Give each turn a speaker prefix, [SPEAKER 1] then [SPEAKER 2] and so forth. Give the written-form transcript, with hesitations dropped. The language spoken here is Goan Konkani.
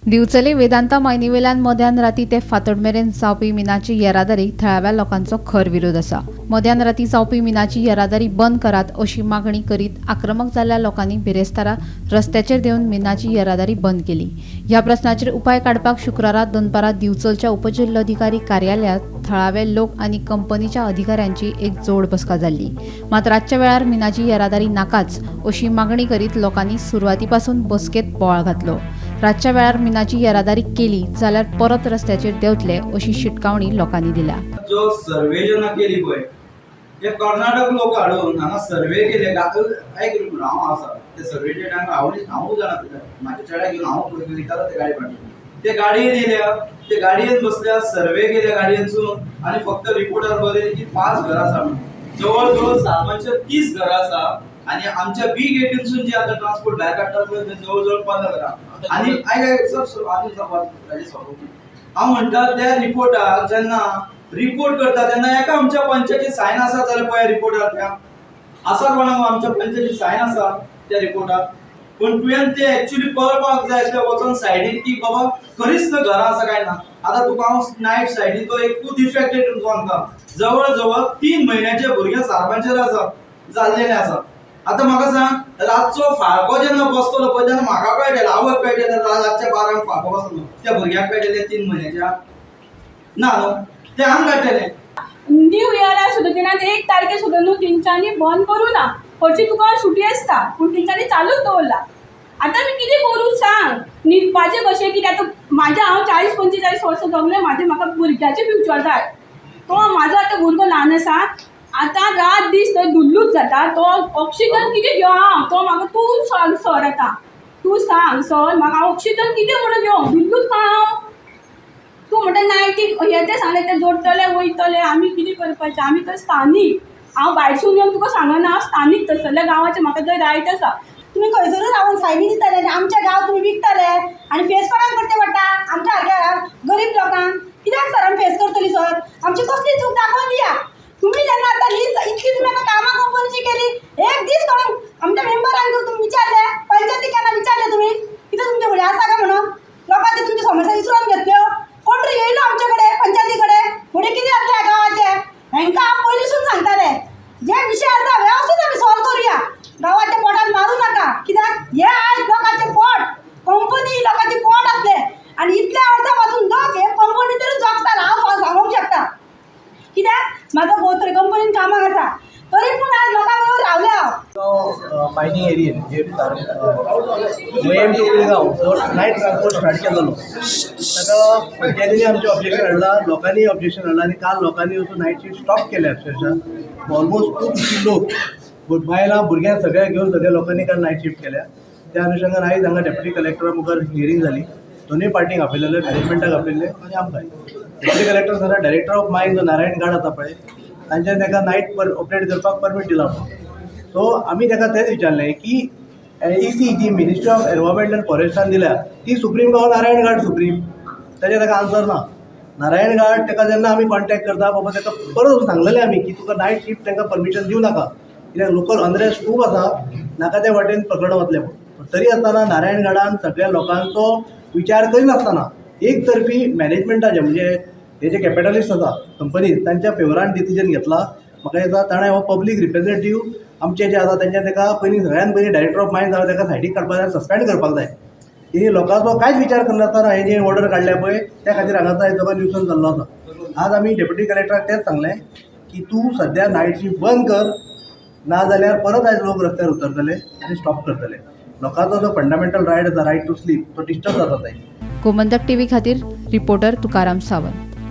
[SPEAKER 1] दिवचले वेदांता मायनीवेल्यान मध्यान राती ते फांतोड मेरेन जावपी मिनाची येरादारीक थळाव्या लोकांचो खर विरोध आसा. मध्यान राती जावपी मिनाची येरादारी बंद करात अशी मागणी करीत आक्रमक जाल्ल्या लोकांनी बिरेस्तारा रस्त्याचेर देंवन मिनाची येरादारी बंद केली. ह्या प्रस्नाचेर उपाय काडपाक शुक्रारा दनपारां दिवचलच्या उपजिल्लोधिकारी कार्यालयांत थळावे लोक आनी कंपनीच्या अधिकाऱ्यांची एक जोड बसका जाल्ली. मात रातच्या वेळार मिनाची येरादारी नाकाच अशी मागणी करीत लोकांनी सुरवातीपासून बसकेत बोवाळ घातलो. रातच्या वेळार मिनाची येरादारी केली जाल्यार परत रस्त्याचेर देंवतले अशी शिटकावणी लोकांनी दिल्या.
[SPEAKER 2] जो सर्वे जेन्ना केली पळय, ते कर्नाटक लोक हाडून हांगा सर्वे केले. ऐक रे, हांव आसा ते सर्वेच्या टायमार. हांव हांवूच जाणा, म्हाज्या चेड्याक घेवन हांव वयतालो. ते गाडी फाटी, ते गाडयेन येयल्या, ते गाडयेन बसल्या, सर्वे केल्या गाडयेनसून आनी फक्त रिपोर्टार बरयले की पांच घरां आसा म्हणून. जवळ जवळ 730 घरां आसा आनी आमच्या बी गेटीनसून जे आतां ट्रान्सपोर्ट भायर काडटात पळय, ते जवळ जवळ 15 घरां. आनी आयक आयक, सर सर, आजून ताजें सोंपोवप. हांव म्हणटा, त्या रिपोर्टाक जेन्ना रिपोर्ट करता तेन्ना एका आमच्या पंचाची सायन आसा जाल्यार पळय रिपोर्टार त्या आसा कोणाक आमच्या पंचाची सायन आसा त्या रिपोर्टार. पूण तुवें ते एक्चुली पळोवपाक जाय आसलें वचोन सायडीन की बाबा खरीच थंय घरां आसा काय ना. आतां तुका हांव नायट सायडीन तो एकूच इफेक्टेड सांगता. जवळ जवळ 3 म्हयन्याचे भुरगे सारपांचेर आसा, जाल्लेले आसा. आतां म्हाका सांग, रातचो फाळको जेन्ना बसतलो पळय तेन्ना म्हाका कळटलें, आवयक कळटलें, रातच्या 12ंक फाळको बसलो, त्या भुरग्याक कळटलें 3 म्हयन्याच्या? ना न्हू, ते हांग काडटलें.
[SPEAKER 3] न्यू इयराक सुद्दां तेणें 1 तारखे सुद्दां न्हू तेंच्यांनी बंद करूं ना. हरशीं तुका सुटी आसता, पूण तेंच्यांनी चालूच दवरला. आतां आमी कितें करूं सांग? न्हिदपाचें कशें कितें आतां म्हाजें? हांव 40-45 वर्सां जगलें म्हाजें. म्हाका भुरग्याचें फ्युचर जाय. तो म्हाजो आतां भुरगो ल्हान आसा. आतां रात दीस थंय धुल्लूच जाता. तो ऑक्सिजन कितें घेवं हांव? तो म्हाका तूं सांग सर, आतां तूं सांग सर म्हाका, ऑक्सिजन कितें म्हणून घेवं? धुल्लूच खा हांव? तूं म्हणटा नायटीक हें तें सांगलें, तें जोडटले वयतले. आमी कितें करपाचें? आमी तर स्थानीक. हांव भायरसून येवन तुका सांगना. हांव स्थानीक थंयसरल्या गांवाचें. म्हाका थंय रायट आसा.
[SPEAKER 4] तुमी खंयसरूच रावन सायनी दिताले आनी आमच्या गांव तुमी विकताले आनी फेस कोणाक करचें पडटा? आमच्या सारक्या गरीब लोकांक. कित्याक सर आमी फेस करतली सर? आमची कसली चूक दाखोवन दिया तुमी. जेन्ना आतां लीज इतली तुमी आतां कामां कंपनीची केली, एक दीस कोणाक आमच्या मेंबरांक तुमी विचारले? पंचायती केन्ना विचारले तुमी कितें तुमचे फुडें आसा काय म्हणून? लोकांची तुमची समस्या विसरून घेतल्यो. कोण तरी येयलो आमचे कडेन, पंचायती कडेन? फुडें कितें जातलें ह्या गांवाचें? हेंकां हांव पयलींसून सांगतालें, जे विशय आसा वेवस्थीत आमी सॉल्व करुया, गांवाच्या पोटात मारूं नाका. कित्याक हे आयज लोकांचें पोट, कंपनी लोकांचें पोट आसलें आनी इतल्या वर्सां पासून लोक हे कंपनी तरी जगताले. हांव सांगूंक शकता, कित्याक म्हाजो घोव तरी कंपनीन कामाक आसा. तरी पूण आज लोकां बरोबर रावले हांव.
[SPEAKER 5] मायनींग एरियेन जे मयेम टू पिळगांव जो नायट ट्रान्सपोर्ट स्टार्ट केलेलो, ताका पंचायतींनी आमचें ऑब्जेक्शन हाडलां, लोकांनी ऑब्जेक्शन हाडलां आनी काल लोकांनी वचून नायट शिफ्ट स्टॉप केल्या. अक्षरशः ऑलमोस्ट 250 लोक, बायलां भुरग्यां सगळ्या घेवन सगळ्या लोकांनी काल नायट शिफ्ट केल्या. त्या अनुशंगान आयज हांगा डेप्युटी कलेक्टरा मुखार हियरींग जाली. दोनूय पार्टींक आपयलेले, मॅनेजमेंटाक आपयल्ले आनी आमकांय. Deputy collector sir, director of mines जो नारायण गाड आसा पळय, तांच्यानी ताका नायट ऑपरेट करपाक परमीट दिला म्हणून. सो आमी ताका तेंच विचारलें की EC G ministry of environment and फॉरेस्टान दिल्या ती सुप्रीम काय नारायण घाट सुप्रीम? ताजेर ताका आन्सर ना. नारायण घाट ताका जेन्ना आमी कॉन्टेक्ट करता, बाबा ताका परत सांगलेलें आमी की तुका नायट शिफ्ट तांकां परमिशन दिवं नाका, कित्याक लोकल अनरेस्ट खूब आसा, नाका त्या वाटेन प्रकरणां वतलें म्हणून. तरी आसतना नारायण घाटान सगळ्या लोकांचो विचार करिनासतना एक तर्फी मॅनेजमेंटाचे, म्हणजे हे जे कॅपिटलिस्ट आसा कंपनी, तांच्या फेवरान डिसिजन घेतला. म्हाका दिसता ताणें हो पब्लीक रिप्रेझेंटेटीव आमचे जे आसा तेंच्या ताका पयलीं, सगळ्यान पयलीं डायरेक्टर ऑफ मायन्स आसा ताका सायडीक काडपाक जाय, सस्पेंड करपाक जाय. तेणी लोकांचो कांयच विचार करनासतना हे जे ऑर्डर काडल्या पळय, त्या खातीर हांगासर आयज सगळो न्युसन्स जाल्लो आसा. आज आमी डेप्युटी कलेक्टराक तेंच सांगलें की तूं सद्या नायट शिफ्ट बंद कर, ना जाल्यार परत आयज लोक रस्त्यार उतरतले आनी स्टॉप करतले. लोकांचो जो फंडामेंटल रायट आसा, रायट टू स्लीप, तो डिस्टर्ब जाता.
[SPEAKER 1] गोमंतक टीव्ही खातीर रिपोर्टर तुकाराम सावंत.